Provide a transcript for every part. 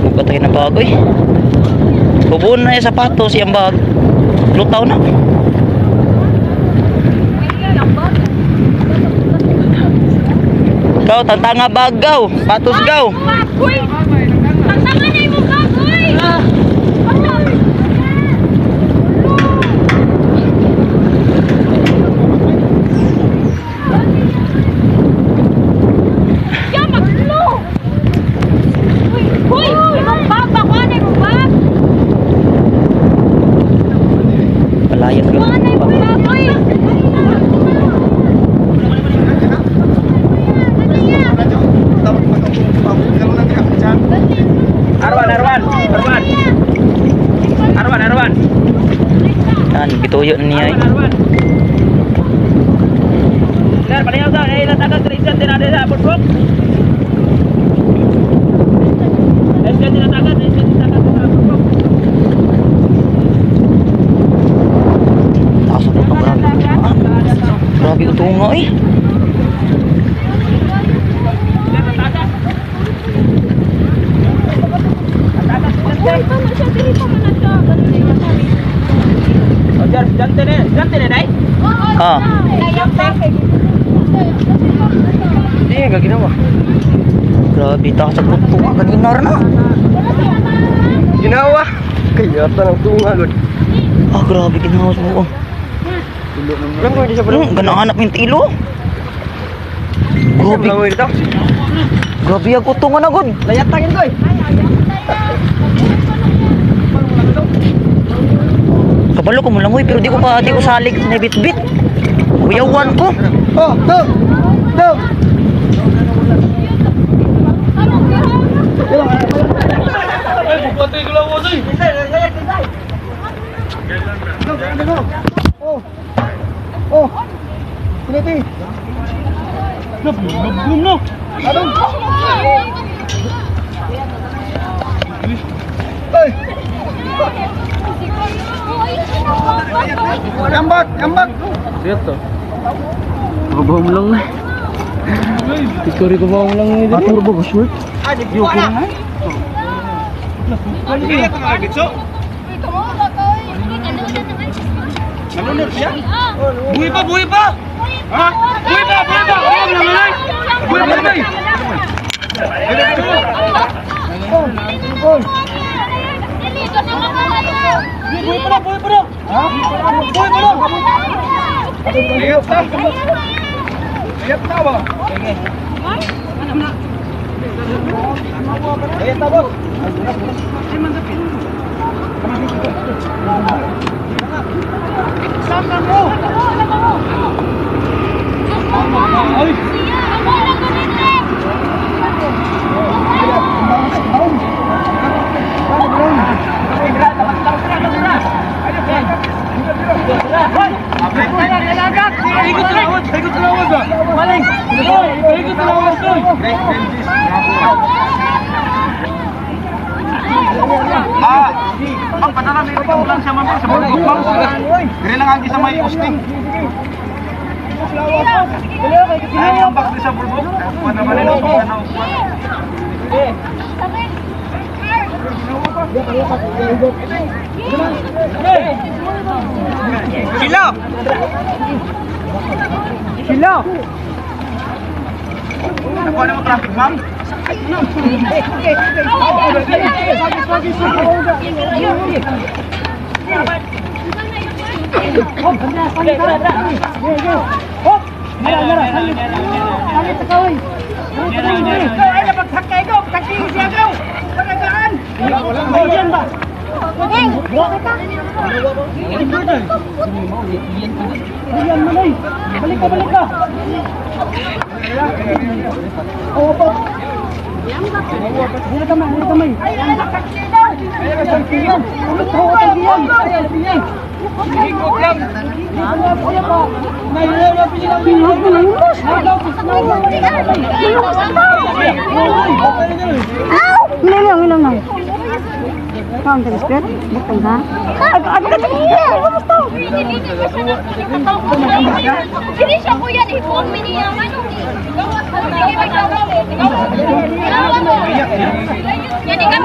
Buka tayo ng bag, oy. Bubuon na yung sapatos, yung bag. Lutaw na. Ikaw, tantanga bag, gaw. Patos, gaw. Uy! Tantanga na imong bag, uy! Ya, maglo! Uy, uy! Imong bag ba? Kuha na imong bag! Palayas ka. Kuha na imong bag, uy! Arwan, Arwan, Arwan. Arwan, Arwan. Yan, gituyo na niya eh. Arwan. Sir, palayaw daw. Eh, latagan sa din natin sa bulbok. Eh, tinatagan, eh, tinatagan sa bulbok. Taas ang putang grabe. Ah, grabe ito nga eh. Uy, paano siya? Dili pa man na siya. Ganun na yung sabi. O, dyan tene, day? Ah. Hindi, gaginawa. Grabe, taas ang puto nga. Kanina rin ah. Ginawa. Kaya ta ng tunga lod. Ah, grabe, ginawa sa buong. Lang ko di sa Ganahanap yung tilo. Grabe, Langoy dito. grabe ang kuto nga na god. Layat tangin ko eh. Kabalo ko mo langoy pero di ko salig na bitbit. Kuyawan ko. Oh, dog. Dog. Oh. Oh. Piniti. No. Anong? Ay. Ambak, ambak. Siyato. Kabaw mo lang na. Ikaw rin kabaw mo lang na. Atur ba short? Buhay pa, buhay pa! Ha? Buhay pa, buhay pa! Buhay pa, buhay pa, buhay pa! Oh. Buhay pa na, buhay pa na! Ha? Buhay pa na! Lihat ta. Lihat ta ba? Lihat ta ba? Bang, padala may ikaw lang siya, ma'am. Sa bulbok, ma'am. Dire lang ang isa may posting. Ay, ang box sa bulbok. Kuha naman nila, kuha na, kuha. Sila! Sila! Nakuha na mo traffic, ma'am? Dili siya kuya, ipon mi niya manong ni. Yan.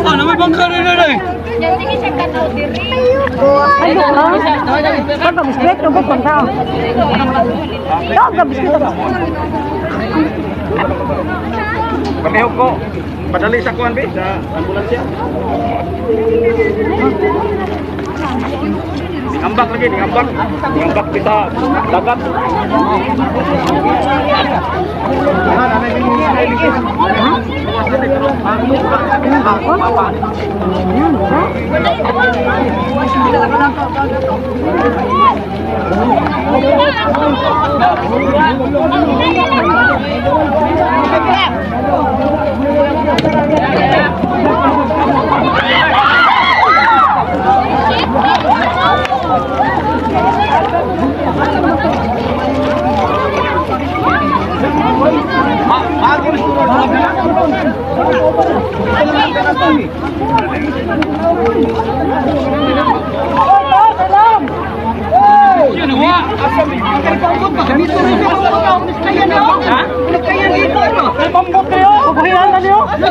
Ano may bangka rin na eh. Ano ka? Kan pa biskuit tungkol pang tao. Tao ka biskuit. Pamihok ko. Padali sa kuan be sa ambulansya. Dingambak lagi, dingambak. Dingambak bisa dagat.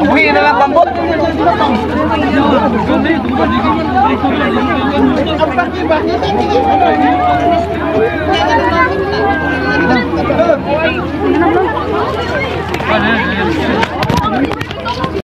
Buhi na lang pambot.